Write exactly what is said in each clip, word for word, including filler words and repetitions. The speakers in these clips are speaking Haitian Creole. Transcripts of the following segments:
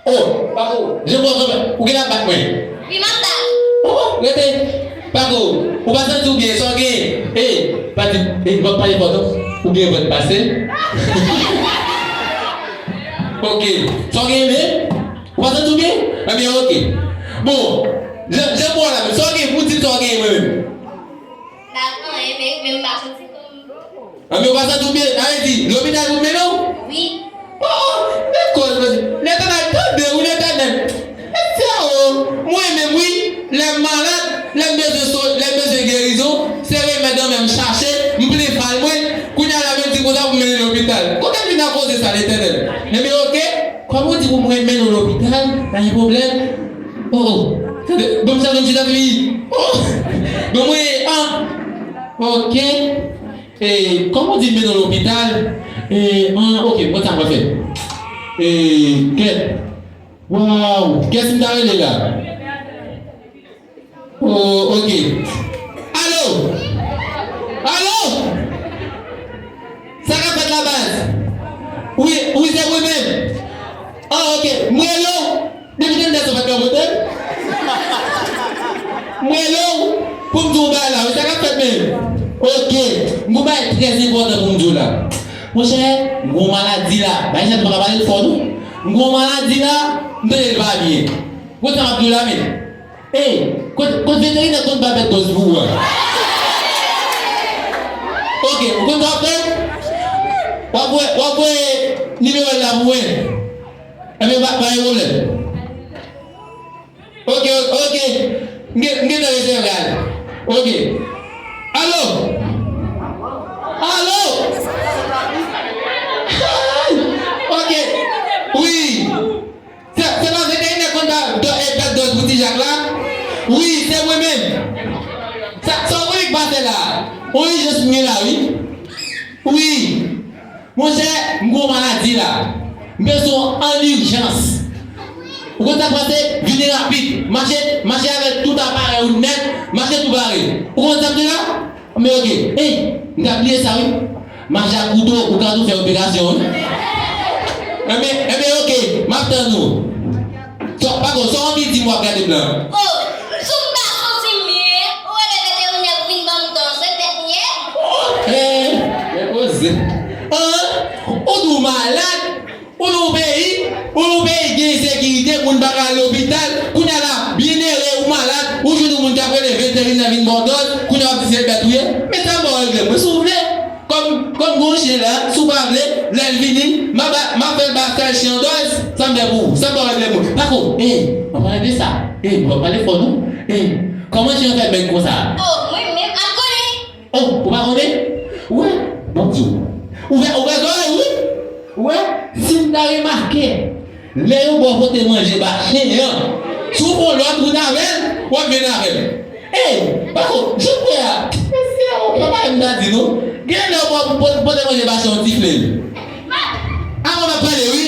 Oh, Pako, jan m wè w kanmenm, ou genlè ap bat mwen. Wi, m ap bat. Oh, rete. Pako, ou pa santi w byen, sa w genyen? Eh, pa di, eh, m ap pale fò non. Ou gen vant pase. Ok, sa w genyen men? Ou pa santi w byen? Ebyen, ok. Bon, jan, jan m wè w la menm, sa w genyen pou di m sa w genyen mwen menm? M pa gen anyen, men, men m pa santi kò m. Anben, ou pa santi w byen? Sa vle di, lopital pou m mennen w? Wi. Oh, oh, men kòz, mesye. Letènèl, tande, wi, Letènèl. Mesye, oh, mwen menm, wi, lè m malad, lè m bezwen so-, lè m bezwen gerizon, se remèd an men m chache, m plen fal mwen. Kounye a la, men m di konsa pou m mennen lopital. Kote m vin ak koze sa, Letènèl? Ebyen, ok, kòm ou di pou mwen mennen w lopital, pa gen pwoblèm. Oh, oh. Tande, ban m chanje m chita sou li. Oh, ban mwen, ah. Ok. E, kòman w di m mennen w lopital? E, an, ok, mwen sa mwen fè. E, kèt. Waw, kiyès m ta rele la? Oh, ok. Alo? Alo? Sa k ap fèt la, baz? Wi, wi, se mwen menm. Ah, ok, mwen yo. Depi tande sa pa t ka vote. M rele w pou m di w bagay la, wi, sa k ap fèt menm? Ok, m gon bagay trè enpòtan pou m di w la. Monchè, m gon maladi la. Bay jan m pa ka pale l fò non. M gon maladi la, m tande l pa byen. Gade sa m ap di w la menm. Ey, kot, kot veterinè konn ba bèt dòz pou ou a? Ok, ou konn sa w ap fè? W ap voye, w ap voye nimewo l la pou mwen. Ebyen, pa, pa gen pwoblèm. Ok, ok, ok. M gen, m gentan resevwa l. Ok. Alo? Alo? Ay! Ok. Wi. Se, se pa veterinè konn ba, do, e, bat dòz pou ti Jak la? Wi, se mwen menm. Sa, sa w konnen k pase la? On ijans m gen la, wi. Wi. Monchè, m gon maladi la. M bezwen w an ijans. Ou konn sa k pase? Vini rapid. Mache, mache avèk tout aparèy ou nèt. Mache tou bare. Ou konn sa m di la? Men ok. Ey, m t ap bliye sa wi. Mache ak kouto, ou ka tou fè operasyon wi. Enben, enben ok, m ap tann ou. Sa, pa konn, sa w anvi di m w ap gade m lan? Oh, si w pa santi m byen, ou rele veterinè pou vin ban m dòz, se bèt m ye? Eh, men koze. An, ou di w malad, ou nan yon peyi, ou nan yon peyi gen ensekirite, moun pa ka al lopital, kounye a la, byen ere, ou malad, ou jwenn yon moun k ap rele veterinè vin ba w dòz, kounye a w ap di se bèt ou ye? Men sa m ba w regle, mwen, si w vle. Kòm, kòm gon chen la, si w pa vle, lè l vini, m a ba, m a fè l ba sèl chen an dòz, sa m fè pou ou? Sa m ba w regle mwen. Pako, ey, an palan de sa, ey, m pa pale fò non. Ey, kòman chen an fè bèk konsa? Oh, mwen menm, m ap konnen. Oh, ou pa konnen? Ou wè, ban m di w. Ouvè, ouvè zòrèy ou wi. Ou wè, si m ta remake, lè yo ba w pote manje ba chen an, si w fè yon lòt wout avè l, w ap vin avè l. Ey, Pako, jan w wè a, mesye, ou pa pa m ta di nou. Gen lè w ba w pote manje ba chen an, w sifle l. Avan m ap pale wi.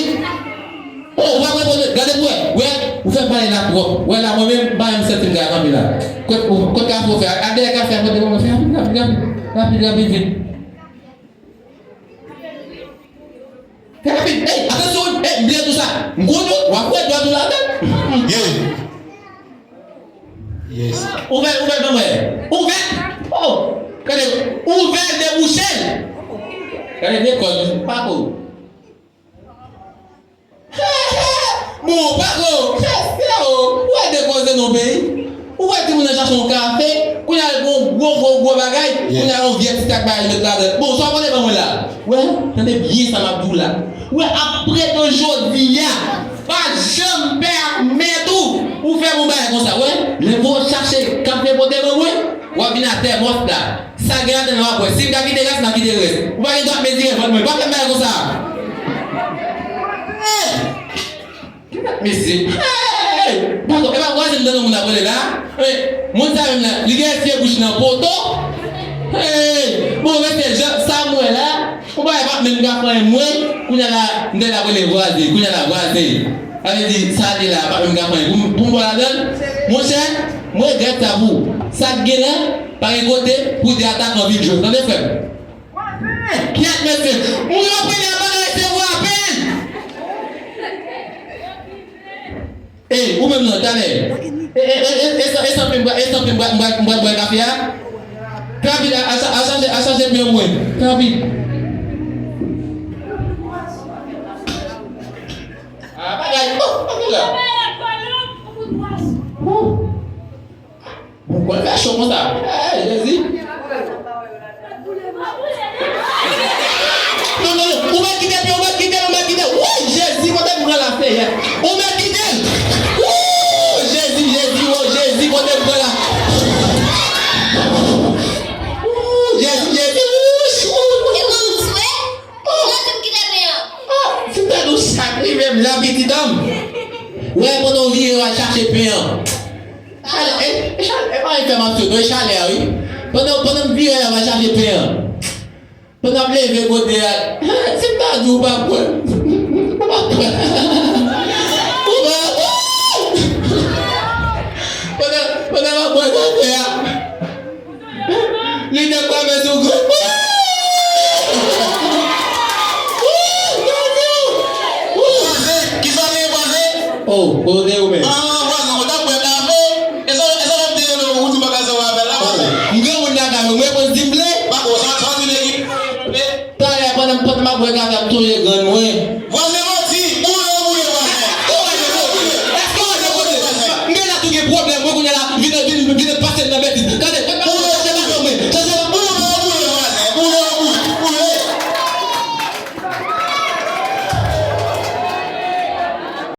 Oh, ou pa pran poze, gade pou wè. Wè, ou fè m pale la twòp. Wè la, mwen menm, m pa menm santi m ka kanpe la. Kot, kot kafe w fè? Al dèyè kafe a, pote ban mwen, fè rapid, rapid, rapid, rapid, rapid, vit. Fè rapid. Ey, atansyon, ey, m bliye tou sa. M konnen w ap wè dwat ou ladan. Yeah. Yes. Ouvè, ouvè ban mwen. Ouvè. Oh, gade, ouvè, debouche l. Gade, de kòd, Pako. Bon, Pako, mesye o, ou wè de koze nan peyi. Ou wè timoun nan chache yon kafe, kounye a l gon gwo, gwo, gwo bagay, kounye a yon vye ti tak bagay met ladan. Bon, sa w konnen ban mwen la. Wè, tande byen sa m ap di w la. Wè, apre de jodi a, pa janm pèmèt ou, ou fè m yon bagay konsa, wè. Lè w chache kafe pote ban mwen, w ap vin a tèmòs la. Sa gen ladan l w ap wè. Si m ka kite rès, m a kite rès. Ou pa gen dwa mezire vant mwen. Pa fè m bagay konsa. Hey! Mesye. Hey! Pako, e pa vwazen m tande moun ap rele la? Hey! Moun sa menm la, li gen fye bouch nan poto. Hey! Bon, mesye, jan sa m wè la, ou pa, e pa menm ka fè anyen mwen. Kounye a la, m te la rele vwazen. Kounye a la, vwazen. Sa vle di, sa te la, pa menm ka fè anyen. Pou m, pou m pran ladan l, monchè, m regrèt sa pou ou. Sa k gen la, pa gen kote pou de atakan vin jwe. Tande, frè m? Kèt, mesye! Moun yo premye pandan resevwa apèl! Ou menm nan, talè. E, e, e, e, e, e, sanble m pral, e sanble m pral, m pral, m pral bwè kafe a. Trè rapid, a, a, a chache, a chache pen mwen. Trè rapid. Ah, bagay, oh, bagay la. Oh. Bon, kò l fè cho konsa. Eh, Jezi. Non, non, non. Ou mèt kite l, ou mèt kite l, ou mèt kite l. Woy, Jezi, kote m pran la, Seyè? Ou mèt kite l. Wou, Jezi, Jezi, oh, Jezi, kote m pran la? Wou, Jezi, Jezi, wou, wou, wou. E kòm swe, ou mèt kite pen an. Ah, si m ta di w sa k rive m la, pitit an m. Wè, pandan w vire, w al chache pen an. Chalè, e, e chalè, e pa efè m ap sot, non, e chalè a, wi. Pandan, pandan m vire la, m al chache pen an. Pandan m leve kote a, si m ta di w pa kwè m, ou pa kwè. Ou pa kwè. Pandan, pandan m ap bwè kafe a, li te kwè m sou grenn. Ou, ou, ou. Pase, kisa w te pase? Oh, kote ou menm? Ah, vwazin, ou t ap bwè kafe? E sa, e sa w te rele ou di bagay sa w ap fè la, pase? M granmoun nan kay mwen, m reponn di m vle. Pa bon, sa, sa w di nèg ki vle. Talè, pandan, pandan m ap bwè kafe, m sonje grann mwen.